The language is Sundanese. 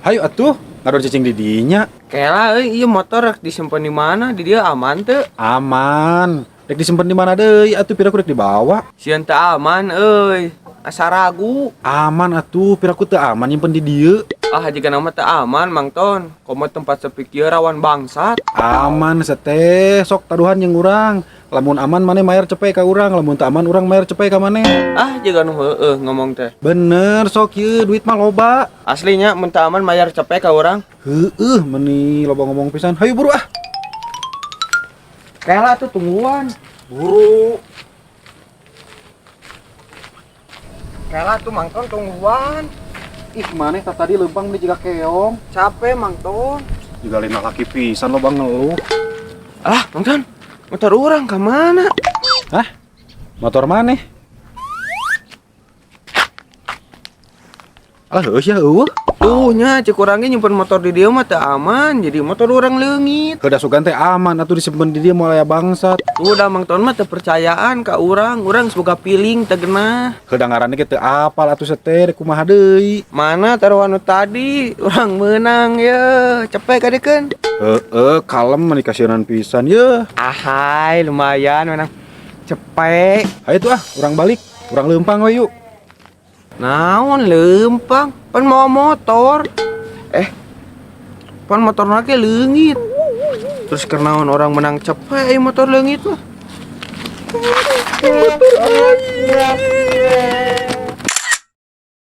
Hayu atuh, ngador cicing di dinya. Kela euy, ieu motor rek disimpen di mana? Di dieu aman teu? Aman. Rek disimpen di mana deui atuh piraku rek dibawa. Sieun teu aman euy. Asa ragu. Aman atuh, piraku teu aman nyimpen di dieu. Ah, jigana mah teu aman, Mang Ton. Komo tempat sepi kieu rawan bangsat. Aman seteh, sok taruhan jeung urang. Lamun aman maneh mayar cepet ka urang, lamun teu aman urang mayar cepet ka maneh. Ah, jiga nu heueuh ngomong teh. Bener sok ieu duit mah loba. Aslinya mun teu aman mayar cepet ka urang. Heueuh meni loba ngomong pisan. Hayu buru ah. Kela tuh tungguan. Buru. Kela tuh Mang Ton tungguan. Ih, maneh tah tadi leumpang meni jiga keong. Capek Mang Ton. Jiga lina laki pisan loba ngeluh. Alah, Mang Ton. Motor urang ka mana? Hah? Motor maneh? Alah heueuh sia eueuh. Tuh nya cek urang ge nyimpen motor di dieu mah teu aman, jadi motor urang leungit. Heuh da sugan teh aman atuh disimpen di dieu moal aya bangsat. Tuh da Mang Ton mah teu percayaan ka urang, urang geus boga piling teu genah. Heuh da ngaranna ge teu apal atuh seter kumaha deui. Mana taruhan nu tadi, urang meunang ye, cepet kadikeun. Heeh, kalem meni kasieunan pisan ye. Ahai, lumayan menang. Cepet. Hayu tuh ah, urang balik, urang leumpang we yuk. Naon leumpang, pan mawa motor. Pan motor ge leungit. Terus kenaon orang menang cepet aya motor leungit mah. Motor aing.